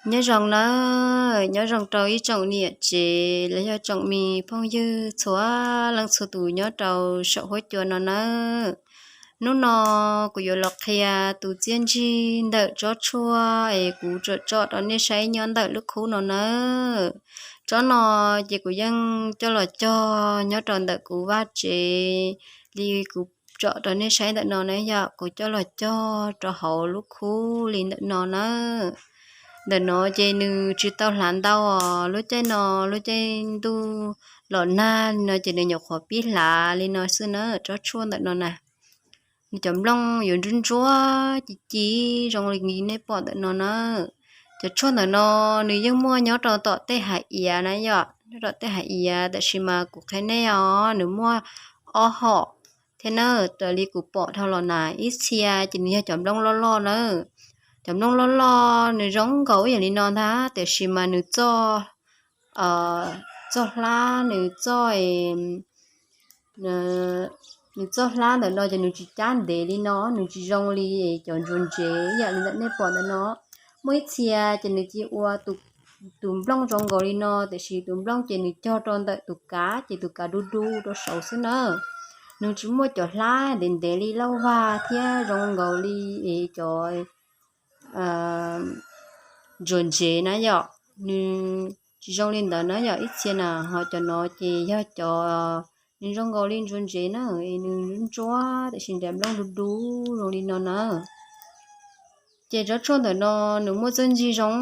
Nyob zoo nawb, nyob zoo rau ib tsoom niam tsev los yog tsoom me phooj ywg txhua leej txhua tus nyob rau saum huab cua no nawb. Hnub no kuv yuav los qhia tus txiaj ntsig ntawm tsob tshuaj es kuv tsuam tso rau nej saib nyob ntawm lub khub no nawb. Tsob no ces kuv yeej coj los cog nyob rau ntawm kuv vaj tsev li kuv tso rau nej saib ntawm no na yom, kuv coj los cog rau hauv lub khub li ntawm no na. Ntawm no ces nws tsis tau hlav ntau os, lub caij no, lub caij ntuj los nag li no ces nws nyuam qhuav pib hlav li no xwb na, tsob tshuaj ntawm no na. Nws cov nplooj yuav ntsuab ntsuab ci ci zoo li nej pom ntawm no na. Cov tshuaj ntawm no nws yeej muaj nyob rau tom tej hav iav na yom, nyob rau tej hav iav, tab sis mas kuv qhia nej os, nws muaj ob hom thiab na. Raws li kuv pom dhau los na, ib txhia ces nws yog cov nplooj loj loj na. Cov nplooj loj loj nws zoo nkaus ib yam li no ntag, tiam sis mas nws txoj, txoj hlab, nws txoj, nws txoj hlab ntawm no ces nws tsis cab ntev li no, nws tsis zoo li cov ntsuas ntsev ib yam li ntawm nej pom ntawm no. Muaj ib txhia ces nws cia ua tus nplooj zoo nkaus li no, tiam sis tus nplooj ces nws cog rau ntawm tus kav ces tus kav du du rau saud xwb na. Nws tsis muaj cov hlab ntev ntev li lauj vag thiab zoo nkaus li es cov ntsuas ntsev na yom. Nws tsis zoo li ntawd na yom, ib txhia na. Ho cov no ces yog cov, nws zoo nkaus li ntsuas ntsev na, nws ntsuab ntsuab tiam sis nram nplooj du du zoo li no na. Ces tsob tshuaj ntawm no nws muaj txiaj ntsig zoo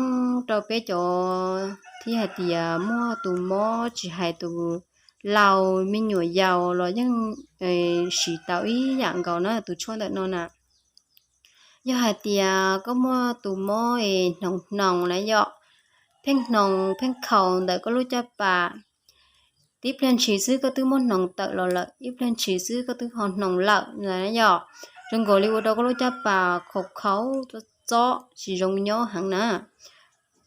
rau peb cov thiab, hais tias muaj tus mob tsis hais tus laus, me nyuam yaus los yeej siv tau ib yam nkaus na tus tshuaj ntawm no na. Yog hais tias koj muaj tus mob es hnoos hnoos na yom, pheej hnoos pheej khaus ntawm koj lub caj pas, tib pliag ntshis xwb koj twb muab hnoos tawm los lawm, ib pliag ntshis xwb koj twb ho hnoos lawm na yom, zoo nkaus li ua rau koj lub caj pas khaus khaus txob txob tsis zoo nyob heev na.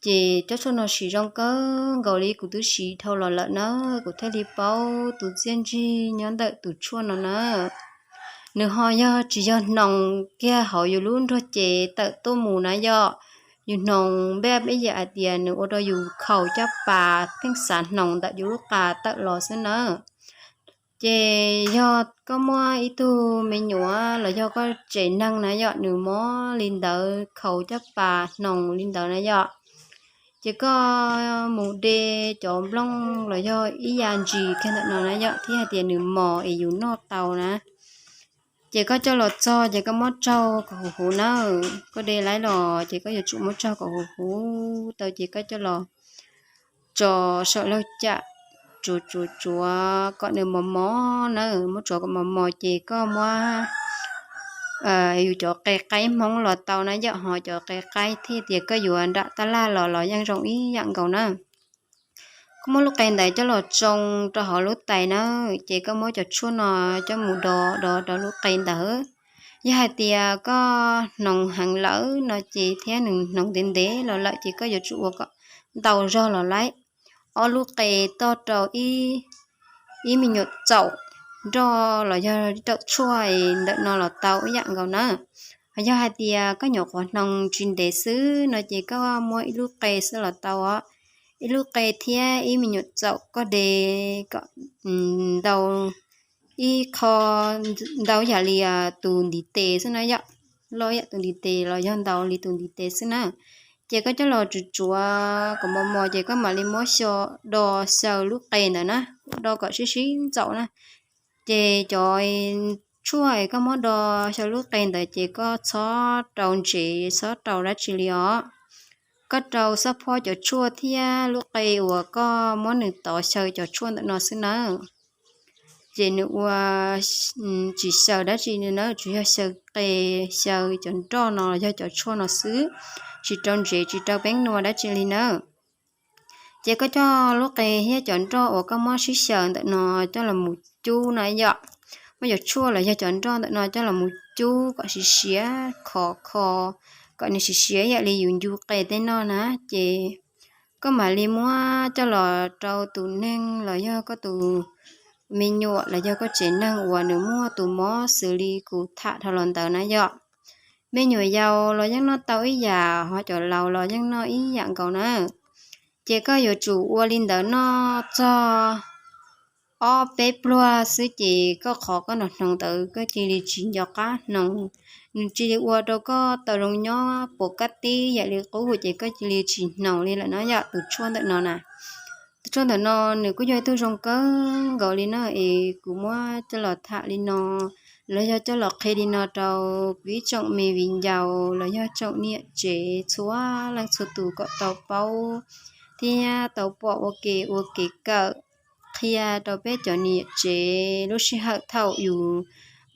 Ces tsob tshuaj no siv zoo kawg nkaus li kuv twb siv dhau los lawm na, kuv thiaj li paub tus txiaj ntsig nyob ntawm tus tshuaj no na. Nws ho yog tsis yog hnoos kiag hauv yus lub nruab cev tawm tuaj mus na yom, yus hnoos npej ib yam hais tias nws ua rau yus khaus caj pas pheej xav hnoos ntawm yus lub qas tawm los xwb na. Ces yog koj muaj ib tug me nyuam los yog koj tsev neeg na yom, nws mob li ntawd khaus caj pas hnoos li ntawd na yom, ces koj mus de cov nplooj los yog ib yam ntsis kiag ntawm no na yom, thiab hais tias nws mos es yus noj tau na. Ces koj coj los txog ces koj muab tsaug kom huv huv na. Koj de laib los ces koj yuav tsum muab tsaug kom huv huv tau ces koj coj los tso saum laug cam, tsuav tsuav tsuav kom nws mos mos na, muab tsuav kom mos mos ces koj muab, yus cov qe qaib Hmoob los tau na yom, ho cov qe qaib thiab tias koj yuav nram tab laj los los yeej zoo ib yam nkaus na. Koj muab lub qe ntawd coj los tsoo rau hauv lub tais na, ces koj muab cov tshuaj no coj mus do do rau lub qe ntawd. Yog hais tias koj hnoos heev lawm no ces thiab nws hnoos ntev ntev los lawm ces koj yuav tsum ua kom ntau zog los laib. Ob lub qe toj rau ib me nyuam txaum nroj los yog rau tshuaj ntawm no los tau ib yam nkaus na. Ho yog hais tias koj nyuam qhuav hnoos tsis ntev xwb no ces koj muab ib lub qe xwb los tau os. Ib lub qe thiab ib me nyuam txaum koj de kom ntau ib qho, ntau yam li tus ntiv tes xwb na yom, loj yam tus ntiv tes los yog ntau li tus ntiv tes xwb na. Ces koj coj los tsuav tsuav kom mos mos ces koj mam li muab xyaw, do xyaw lub qe ntawd na, do kom sib sib ntxaum na. Ces cov tshuaj koj muab do xyaw lub qe ntawd ces koj txhob rau ntsev txhob rau dab tsi li os. Koj rau xab phob cov tshuaj thiab lub qe uas koj muab nws tov xyaw cov tshuaj ntawm no xwb na. Ces nws ua tsis xyaw dab tsi li na, tsuas yog xyaw qe, xyaw cov nroj no los yog cov tshuaj no xwb, tsis rau ntsev tsis rau peeb nua dab tsi li na. Ces koj coj lub qe thiab cov nroj uas koj muab sib xyaw ntawm no coj los mus cub na yom. Muab cov tshuaj los yog cov nroj ntawm no coj los mus cub kom siav siav khov kho, kom nws siav siav yam li yus ncu qe tej no na. Ces koj mam li muab coj los rau tus neeg los yog koj tus me nyuam los yog koj tsev neeg uas nws muaj tus mob xws li kuv tham dhau los ntawd na yom. me nyuam yaus los yeej noj tau ib yam, ho cov laus los yeej noj ib yam nkaus na. Ces koj yuav tsum ua li ntawd noj txog ob peb pluag xwb ces koj qhov koj nrog hnoos ntawd koj cia li tsis nco qab hnoos, nws cia li ua rau koj tau zoo nyob puas kab tib yam li qub ces koj cia li tsis hnoos li lawm no yom. Tus tshuaj ntawm no na, tus tshuaj ntawm no nws kuj yog ib tug zoo kawg nkaus li no es kuv muab coj los tham li no los yog coj los qhia li no rau kuv ib tsoom me viv ncaus los yog tsoom niam tsev txhua leej txhua tus kom tau paub thiab tau pom ua ke ua kev kawm qhia rau peb cov niam tsev lub sij hawm thaum yus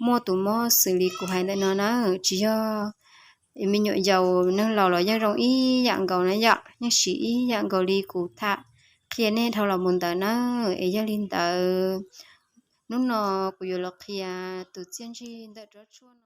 muaj tus mob xws li kuv hais ntawm no na. Tsis yog me nyuam yaus, neeg laus los yeej zoo ib yam nkaus na yom, yeej siv ib yam nkaus li kuv tham qhia nej dhau los mus ntawd na. Es yog li ntawd, hnub no kuv yuav los qhia tus txiaj ntsig ntawm tsob tshuaj